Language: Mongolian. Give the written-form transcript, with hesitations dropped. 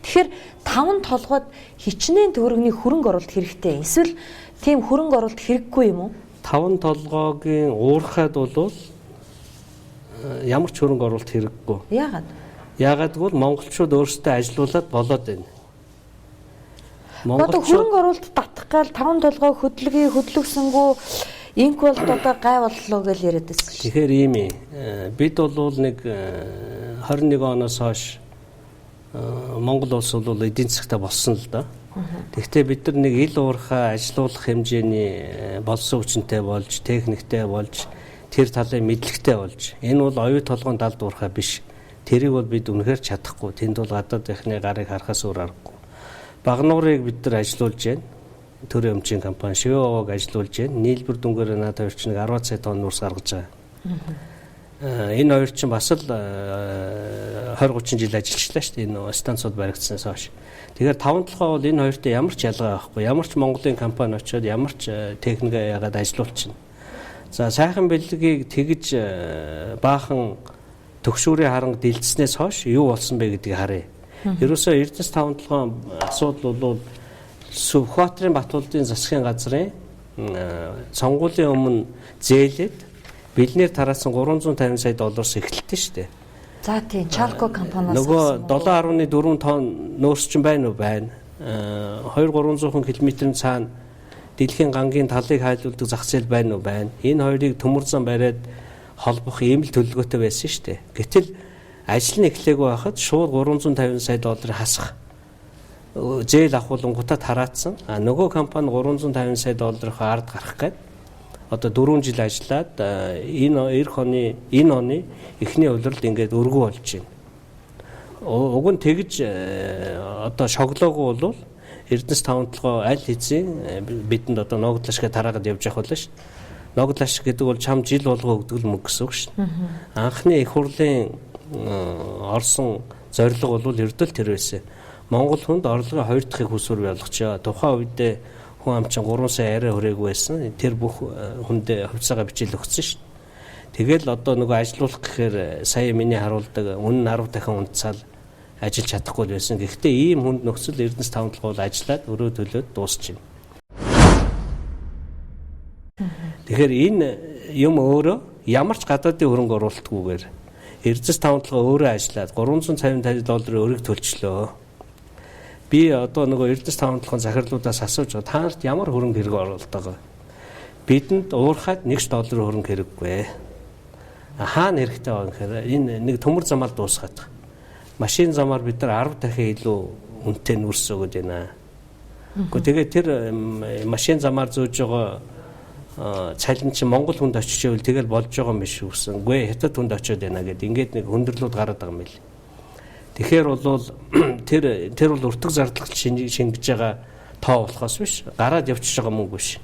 Тэгэхээр таван толгойд хичнээн төгрөгийн хөрөнгө оруулалт хэрэгтэй. Эсвэл тийм хөрөнгө оруулалт хэрэггүй юм уу? Таван толгойн уурхайд бол ямар ч хөрөнгө оруулалт хэрэггүй. Яагаад? Яагаад гэвэл монголчууд өөрсдөө ажилуулад болоод байна. Монголчууд хөрөнгө оруулалт татах гал таван толгой хөдөлгөе хөдлөгсөнгүү инк бол одоо гай боллоо гэж яриад байсан шүү. Тэгэхээр ийм юм. Бид бол нэг 21 оноос хойш Монгол улс бол эдийн засгтаа болсон л доо. Тэгэхдээ бид нар нэг ил уурхай ажилуулах хэмжээний болсон хүчинтэй болж, техниктэй болж, тэр талын мэдлэгтэй болж. Энэ бол оюу толгойн далд уурхай биш. Тэрийг бол бид үнэхээр чадахгүй. Тэнд бол гадаад эхний гарыг харахаас өөр аргагүй. Багнуурыг бид нар ажилуулж байна. Төрийн өмчийн компани Шивэваг ажилуулж байна. Нийлбэр дүнгээр наад хоёр чинь 10 сая тонн нүүрс гаргаж байгаа. Энэ хоёр чинь бас л 20 30 жил ажиллажлаа шүү дээ. Энэ станцууд баригдсанаас хойш. Тэгэхээр таван толгой бол энэ хоёртой ямар ч ялгаа байхгүй. Ямар ч Монголын компани очиод ямар ч техник яагаад ажилуулчихна. За сайхан бэлгийг тэгж баахан төгшүүрийн харанг дэлдснээс хойш юу болсон бэ гэдгийг харъя. Ерөөсөө Эрдэнэс таван толгойн асуудал бол Сүхбаатарын Батулдын засгийн газрын сонгуулийн өмнө зээлээд бэлнээр тараасан 350 сая доллароос эхэлтээ шүү дээ. За тийм, Chalco компаниас нөгөө 7.4 тонн нөөц чинь байна уу? Байна. 2-300 км-ийн цаана дэлхийн гангийн талыг хайлуулдаг зах зээл байна уу? Байна. Энэ хоёрыг төмөр зам бариад холбох ийм л төлөвлөгөөтэй байсан шүү дээ. Гэтэл ажил нь эхлээгүй байхад шууд 350 сая доллар хасах зээл авахулангуудаа тараацсан. А нөгөө компани 350 сая долларын ард гарах гээд одоо 4 жил ажиллаад энэ эх оны энэ оны эхний улиралд ингээд өргүү болж байна. Уг нь тэгж одоо шоглоогүй бол Эрдэнэс таван толгой аль хэзээ бидэнд одоо ногдлашгаа тараагаад явж явах болно шүү. Ногдлаш гэдэг бол чам жил болгоо өгдөг л мөнгө гэсэн үг шүү. Анхны их хурлын орсон зорилго бол ердөө тэр байсан. Монгол хүнд орлогын хоёр дахьыг хүсвэр болгочоо. Тухайн үедээ хүн ам чинь 3 сая арай хүрээгүй байсан. Тэр бүх хүндээ хувьцаагаа бичээл өгсөн шүү. Тэгэл одоо нөгөө ажилуулах гэхээр сая миний харуулдаг үнэн 10 дахин унтсаал ажиллаж чадахгүй байсан. Гэхдээ ийм хүнд нөхцөл Эрдэнэс таван толгой бол ажиллаад өрөө төлөөд дуусчихна. Тэгэхээр энэ юм өөрөө ямар ч гадаадын хөрөнгө оруулалтгүйгээр Эрдэнэс таван толгой өөрөө ажиллаад 350 долларын өрийг төлчлөө. Би одоо нөгөө Эрдэнэс таван толгойн захирлуудаас асууж байгаа. Та нарт ямар хөрөнгө хэрэг оруулалт байгаа? Бидэнд уурхайд 1 долларын хөрөнгө хэрэггүй. Хаана хэрэгтэй байгаа гэхээр энэ нэг төмөр замаар дуусгаад. Машин замаар бид нар 10 дахин илүү үнэтэй нүүрс өгöd байна. Гэхдээ тэгээ тэр машин замаар зөөж байгаа цалин чинь Монгол хүнд очиж ивэл тэгэл болж байгаа юм биш үсэн. Үгүй хятад хүнд очиод байна гэд ингээд нэг хүндрэлүүд гараад байгаа юм бэл. Тэгэхээр бол тэр бол өртөг зардлага шингэж байгаа тоо болохоос биш, гараад явчихж байгаа мөнгө биш.